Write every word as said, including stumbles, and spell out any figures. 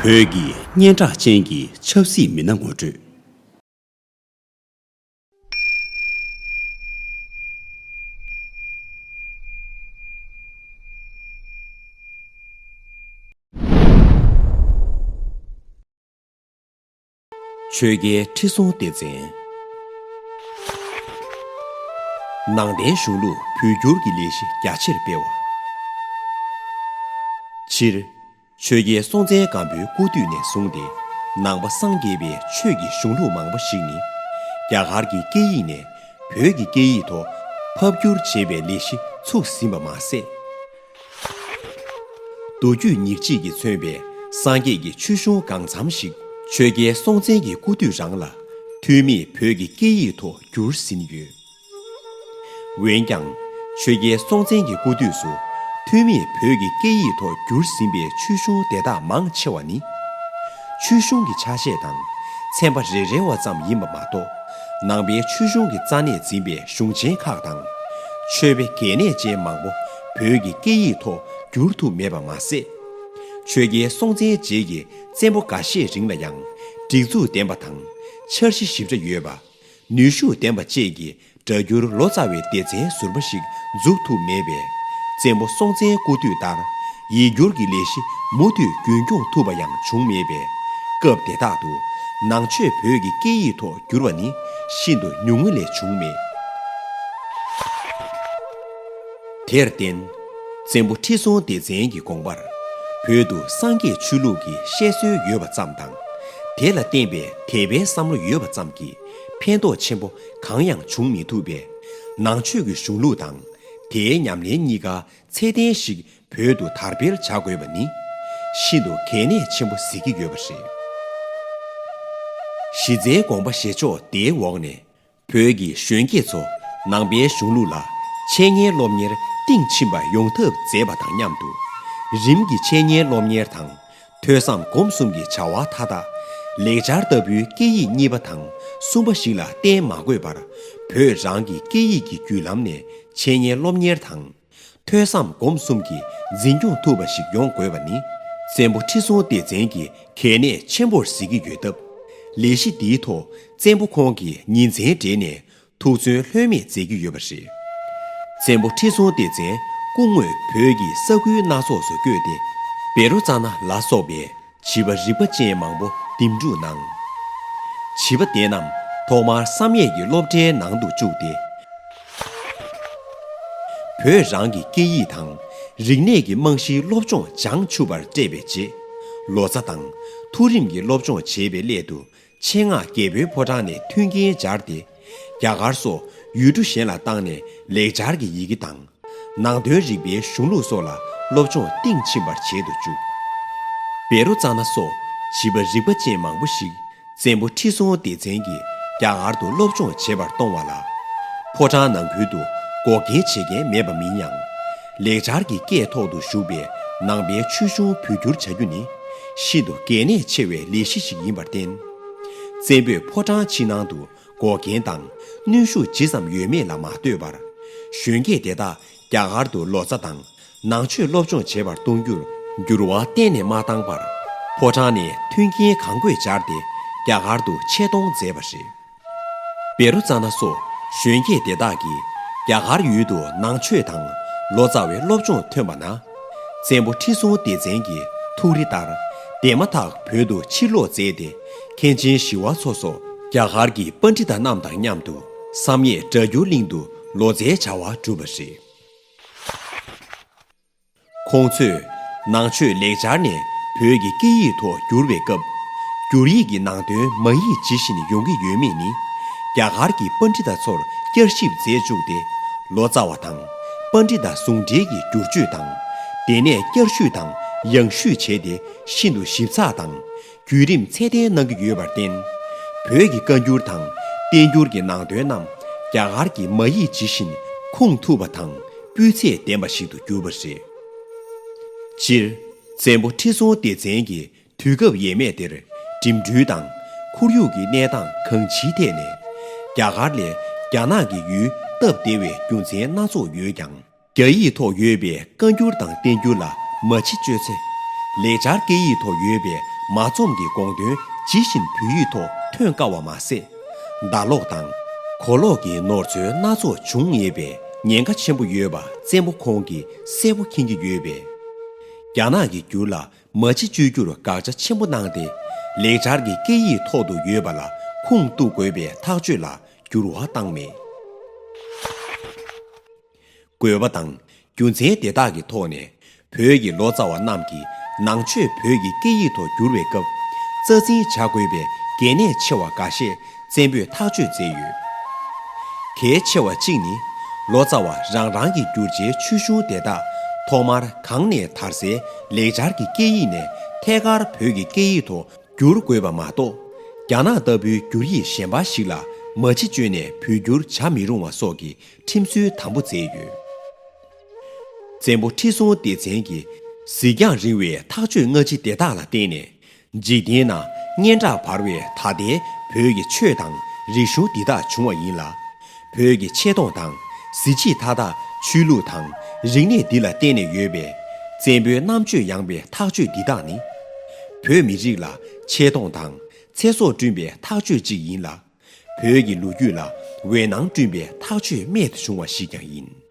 བོད་ཀྱི་སྙན་གྲགས་ཅན་གྱི་ཆབ་སྲིད་མི་སྣ་ངོ་སྤྲོད། ཆོས་རྒྱལ་ཁྲི་སྲོང་ལྡེ་བཙན། ནང་བསྟན་གཞུང་ལུགས་བོད་བསྒྱུར་གྱི་ལས་གཞི་རྒྱ་ཆེར་སྤེལ་བ། སྤྱིར། ཆོས་རྒྱལ་སྲོང་བཙན་སྒམ་པོའི་སྐུ་དུས་ནས་བཟུང་སྟེ། ནང་པ་སངས་རྒྱས་པའི་ཆོས་ཀྱི་གཞུང་ལུགས་མང་པོ་ཞིག་ནི། རྒྱ་གར་གྱི་སྐད་ཡིག་ནས་བོད་ཀྱི་སྐད་ཡིག་ཐོག་ཕབ་བསྒྱུར་བྱེད་པའི་ལས་གཞི་ཚུགས་ཟིན་པ་མ་ཟད། མདོ་རྒྱུད་ཉེར་གཅིག་གིས་མཚོན་པའི་སངས་རྒྱས་ཀྱི་ཆོས་གཞུང་གང་འཚམ་ཞིག་ཆོས་རྒྱལ་སྲོང་བཙན་གྱི་སྐུ་དུས་རང་ལ་ཐོན་མིས་བོད་ཀྱི་སྐད་ཡིག་ཐོག་བསྒྱུར་ཟིན་ཡོད། འོན་ཀྱང་། ཆོས་རྒྱལ་སྲོང་བཙན་གྱི་སྐུ་དུས་སུ་ཐོན་མིས་བོད་ཀྱི་སྐད་ཡིག་ཐོག་བསྒྱུར་ཟིན་པའི་ཆོས་གཞུང་དེ་དག་མང་ཆེ་བ་ནི། ཆོས་གཞུང་གི་ཆ་ཤས་དང་ཚན་པ་རེ་རེ་བ་ཙམ་ཡིན་པ་མ་གཏོགས། ནང་པའི་ཆོས་གཞུང་གི་རྩ་གནད་འཛིན་པའི་གཞུང་ཆེན་ཁག་དང་། ཆོས་པའི་གལ་གནད་ཅན་མང་པོ་བོད་ཀྱི་སྐད་ཡིག་ཐོག་བསྒྱུར་ཐུབ་མེད་པ་མ་ཟད། ཆོས་རྒྱལ་སྲོང་བཙན་རྗེས་ཀྱི་བཙན་པོ་འགའ་ཤས་རིང་ལ་ཡང་སྒྲིག་འཛུགས་ལྡན་པ་དང་། འཆར་གཞི་ཞིབ་ཕྲ་ཡོད་པ། ནུས་ཤུགས་ལྡན་པ་བཅས་ཀྱི་སྒྲ་སྒྱུར་ལོ་ཙཱ་བའི་སྡེ་ཚན་ཟུར་པ་ཞིག་འཛུགས་ཐུབ་མེད་པས། བཙན་པོ་སྲོང་བཙན་སྐུ་དུས་ལྟར་ཡིག་སྒྱུར་གྱི་ལས་གཞི་མུ་མཐུད་རྒྱུན་སྐྱོང་ཐུབ་པ་ཡང་བྱུང་མེད་པས། སྐབས་དེ་དག་ཏུ་ནང་ཆོས་བོད་ཀྱི་སྐད་ཡིག་ཐོག་བསྒྱུར་བ་ནི་ཤིན་ཏུ་ཉུང་ངུ་ལས་བྱུང་མེད། དེར་བརྟེན། བཙན་པོ་ཁྲི་སྲོང་ལྡེ་བཙན་གྱི་དགོངས་པར། བོད་དུ་སངས་རྒྱས་ཆོས་ལུགས་ཀྱི་བཤད་སྲོལ་ཡོད་པ་ཙམ་དང་། དེ་ལ་བརྟེན་པའི་དད་པའི་བསམ་བློ་ཡོད་པ་ཙམ་གྱིས་ཕན་ཐོགས་ཆེན་པོ་གང་ཡང་བྱུང་མི་ཐུབ་པས། ནང་ཆོས་ཀྱི་གཞུང་ལུགས་དང་དེའི་ཉམས་ལེན་གཉིས་ཀ་ཚད་ལྡན་ཞིག་བོད་དུ་དར་སྤེལ་བྱ་དགོས་པ་ནི་ཤིན་ཏུ་གལ་གནད་ཆེན་པོ་གཟིགས་ཀྱི་ཡོད་པ་རེད། གཞི་རྩའི་དགོངས་པ་བཞེས་ཕྱོགས་དེའི་འོག་ནས། བོད་ཀྱི་གཞོན་སྐྱེས་ཚོ་ནང་པའི་གཞུང་ལུགས་ལ་འཆད་ཉན་སློབ་གཉེར་གཏིང་ཕྱིན་པ་ཡོང་ཐབས་མཛད་པ་དང་མཉམ་དུ། རིམ་གྱིས་འཆད་ཉན་སློབ་གཉེར་དང་། ཐོས་བསམ་སྒོམ་གསུམ་གྱི་བྱ་བ་མཐའ་དག་ལེགས་སྦྱར་ལྟ་བུའི་སྐད་ཡིག་གཉིས་པ་དང་གསུམ་པ་ཞིག་ལ་བརྟེན་མ་དགོས་པར། བོད་རང་གི་སྐད་ཡིག་གི་བརྒྱུད་ལམ་ནས་འཆད་ཉན་སློབ་གཉེར་དང་། ཐོས་བསམ་སྒོམ་གསུམ་གྱིས་འཛིན་སྐྱོང་ཐུབ་པ་ཞིག་ཡོང་དགོས་པ་ནི། བཙན་པོ་ཁྲི་སྲོང་ལྡེ་བཙན་གྱི་གལ་གནད་ཆེན་པོར་གཟིགས་ཀྱི་ཡོད་སྟབས། ལས་གཞི་འདིའི་ཐོག་བཙན་པོ་ཁོང་གིས་ཉིན་མཚན་སྦྲེལ་ནས་ཐུགས་བརྩོན་ལྷོད་མེད་མཛད་ཀྱི་ཡོད་པ་རེད། བཙན་པོ་ཁྲི་སྲོང་ལྡེ་བཙན་སྐུ་དངོས་བོད་ཀྱི་ས་ཁུལ་སྣ་ཚོགས་སུ་བསྐྱོད་དེ། བཻ་རོ་ཙ་ན་ལ་སོགས་པའི་བྱིས་པ་རིག་པ་ཅན་མང་པོ་འདེམས་སྒྲུག་གནང་། བྱིས་པ་དེ་རྣམས་ཐོག་མར་བསམ་ཡས་ཀྱི་སློབ་གྲྭའི་ནང་དུ་བཅུག་སྟེ། བོད་རང་གི་སྐད་ཡིག་དང་རིག་གནས་ཀྱི་རྨང་གཞིའི་སློབ་སྦྱོང་སྦྱང་ཆུབ་པར་སྤྲད་པའི་རྗེས། ལོ་ཙཱ་དང་མཐོ་རིམ་གྱི་སློབ་སྦྱོང་བྱེད་པའི་སླད་དུ། ཆེད་མངགས་རྒྱལ་པོའི་ཕོ་བྲང་ནས་མཐུན་རྐྱེན་སྦྱར་ཏེ། རྒྱ་གར་སོགས་ཡུལ་གྲུ་གཞན་ལ་བཏང་ནས་ལེགས་སྦྱར་གྱི་ཡི་གེ་དང་། ནང་དོན་རིག་པའི་གཞུང་ལུགས་སོགས་ལ་སློབ་སྦྱོང་གཏིང་ཕྱིན་པར་བྱེད་དུ་བཅུག། བཻ་རོ་ཙ་ན་སོགས་བྱིས་པ་རིག་པ་ཅན་མང་པོ་ཞིག་བཙན་པོ་ཁྲི་སྲོང་ལྡེ་བཙན་གྱིས་རྒྱ་གར་དུ་སློབ་སྦྱོང་བྱེད་པར་གཏོང་བ་ལ། ཕོ་བྲང་ནང་ཁུལ་དུ་འགོག་རྐྱེན་བྱེད་མཁན་མེད་པ་མིན་ཡང་། ལེགས་སྦྱར་གྱི་སྐད་ཐོག་ཏུ་བཞུགས་པའི་ནང་པའི་ཆོས་གཞུང་བོད་བསྒྱུར་བྱ་རྒྱུ་ནི་ཤིན་ཏུ་གལ་གནད་ཆེ་བའི་ལས་གཞི་ཞིག་ཡིན་པར་བརྟེན། བཙན་པོས་ཕོ་བྲང་ཕྱི་ནང་དུ་འགོག་རྐྱེན་དང་གནོན་ཤུགས་ཇི་ཙམ་ཡོད་མེད་ལ་མ་ལྟོས་པར། གཞོན་སྐྱེས་དེ་དག་རྒྱ་གར་དུ་ལོ་ཙཱ་དང་ནང་ཆོས་སློབ་སྦྱོང་བྱེད་པར་གཏོང་རྒྱུར་འགྱུར་བ་གཏན་ནས་མ་བཏང་བར། ཕོ་བྲང་ནས་མཐུན་རྐྱེན་གང་དགོས་སྦྱར་ཏེ་རྒྱ་གར་དུ་ཆེད་གཏོང་མཛད་པ་རེད། བཻ་རོ་ཙ་ན་སོགས་གཞོན་སྐྱེས་དེ་དག་གིས་རྒྱ་གར་ཡུལ་དུ་ནང་ཆོས་དང་ལོ་ཙཱ་བའི་སློབ་སྦྱོང་ཐོན་པ་ན། བཙན་པོ་ཁྲི་སྲོང་ལྡེ་བཙན་གྱི་ཐུགས་རེ་ལྟར། དེ་མ་ཐག་བོད་དུ་ཕྱིར་ལོག་མཛད་དེ། མཁན་ཆེན་ཞི་བ་འཚོ་སོགས་རྒྱ་གར་གྱི་པཎྜི་ཏ་རྣམས་དང་མཉམ་དུ་བསམ་ཡས་སྒྲ་སྒྱུར་གླིང་དུ་ལོ་ཙཱའི་བྱ་བ་བསྒྲུབས་པ་རེད། ཁོང་ཚོས་ནང་ཆོས་ལེགས་སྦྱར་ནས་བོད་ཀྱི་སྐད་ཡིག་ཐོག་བསྒྱུར་བའི་སྐབས། བསྒྱུར་ཡིག་གི་ནང་དོན་མ་ཡིག་ཇི་བཞིན་ཡོང་གི་ཡོད་མེད་ནི། རྒྱ་གར་གྱི་པཎྜི་ཏ་ཚོར་བསྐྱར་ཞིབ་མཛད་བཅུག་སྟེ། ལོ་ཙཱ་བ་དང་པཎྜི་ཏ་ཟུང་འབྲེལ་གྱིས་བསྒྱུར་བཅོས་དང་། དེ་ནས་བསྐྱར་ཞུས་དང་ཡང་ཞུས་བྱས་ཏེ་ཤིན་ཏུ་ཞིབ་ཚགས་དང་། བརྒྱུད་རིམ་ཚད་ལྡན་གནང་གི་ཡོད་པར་བརྟེན། བོད་ཀྱི་བཀའ་འགྱུར་དང་བསྟན་འགྱུར་གྱི་ནང་དོན་རྣམས་རྒྱ་གར་གྱི་མ་ཡིག་ཇི་བཞིན་ཁུངས་ཐུབ་པ་དང་སྤུས་ཚད་ལྡན་པ་ཞིག་ཏུ་གྱུར་པ་རེད། སྤྱིར། བཙན་པོ་ཁྲི་སྲོང་ལྡེ་བཙན་གྱི་དུས་སྐབས་ཡས་མས་དེར་འགྲིམ་འགྲུལ་དང་ཁོར་ཡུག་གི་གནས་སྟངས་གང་ཅིའི་ཐད་ནས་རྒྱ་གར་ལས་རྒྱ་ནག་གི་ཡུལ་སྟབས་བདེ་བའི་རྒྱུ་མཚན་སྣ་ཚོགས་ཡོད་ཀྱང་། རྒྱ་ཡིག་ཐོག་ཡོད་པའི་བཀའ་འགྱུར་དང་བསྟན་འགྱུར་ལ་མ་ཕྱི་བཅོས་ཚེ། ལེགས་སྦྱར་སྐད་ཡིག་ཐོག་ཡོད་པའི་ མ་རྩོམ་གྱི་དགོངས་དོན་ཇི་བཞིན་བོད་ཡིག་ཐོག་ཐོན་དཀའ་བ་མ་ཟད། ཟླ་ལོག་དང་གོ་ལོག་གི་ནོར་འཛོལ་སྣ་ཚོགས་བྱུང་ཡོད་པའི་ཉེན་ཁ་ཆེན་པོ་ཡོད་པ་བཙན་པོ་ཁོང་གིས་གསལ་པོ་མཁྱེན་གྱི་ཡོད་པས། རྒྱ་ནག་གི་འགྱུར་ལ་མ་ཕྱི་བཅོས་བསྒྱུར་དགག་བྱ་ཆེན་པོ་གནང་སྟེ། ལེགས་སྦྱར་གྱི་སྐད་ཡིག་ཐོག་ཏུ་ཡོད་པ་ལ་ཁུངས་གཏུག་དགོས་པའི་ཐག་གཅོད་ལ་འགྱུར་བ་བཏང་མེད། དགོས་པ་དང་རྒྱུ་མཚན་དེ་དག་གི་ཐོག་ནས། བོད་ཀྱི་ལོ་ཙཱ་བ་རྣམས་ཀྱིས་ནང་ཆོས་བོད་ཀྱི་སྐད་ཡིག་ཐོག་བསྒྱུར་བའི་སྐབས། རྩ་འཛིན་བྱ་དགོས་པའི་གལ་གནད་ཆེ་བ་འགའ་ཤས་བཙན་པོས་ཐག་གཅོད་མཛད་ཡོད། གལ་ཆེ་བ་གཅིག་ནི། ལོ་ཙཱ་བ་རང་རང་གི་བསྒྱུར་བྱའི་ཆོས་གཞུང་དེ་དག་ཐོག་མར་གང་ནས་དར་སའི་ལེགས་སྦྱར་གྱི་སྐད་ཡིག་ནས་ཐད་ཀར་བོད་ཀྱི་སྐད་ཡིག་ཐོག་བསྒྱུར་དགོས་པ་མ་གཏོགས། རྒྱ་ནག་ལྟ་བུའི་བསྒྱུར་ཡིག་གཞན་པ་ཞིག་ལ་མ་ཕྱི་བཅོས་ནས་བོད་བསྒྱུར་བྱ་མི་རུང་བ་སོགས་ཀྱི་ཁྲིམས་སྲོལ་དམ་པོ་མཛད་ཡོད། བཙན་པོ་ཁྲི་སྲོང་ལྡེ་བཙན་གྱི་གཟིགས་རྒྱང་རིང་བའི་ཐག་གཅོད་སྔ་ཕྱི་དེ་དག་ལ་བརྟེན་ནས། འཇིག་རྟེན་ན་སྙན་གྲགས་འབར་བའི་ད་ལྟའི་བོད་ཀྱི་ཆོས་དང་རིག་གཞུང་འདི་དག་བྱུང་བ་ཡིན་ལ། བོད་ཀྱི་ཆེ་མཐོང་དང་གཟི་བརྗིད་མཐའ་དག་ཆོས་ལུགས་དང་རིག་གནས་འདི་ལ་བརྟེན་ནས་ཡོད་པས། བཙན་པོའི་རྣམ་དཔྱོད་ཡངས་པའི་ཐག་གཅོད་འདི་དག་ནི། བོད་མི་རིགས་ལ་ཆེ་མཐོང་དང་ཚེ་སྲོག་བསྐྲུན་པའི་ཐག་གཅོད་ཅིག་ཡིན་ལ། བོད་ཀྱི་ལོ་རྒྱུས་ལ་འོད་སྣང་བསྐྲུན་པའི་ཐག་གཅོད་རྨད་དུ་བྱུང་བ་ཞིག་ཀྱང་ཡིན།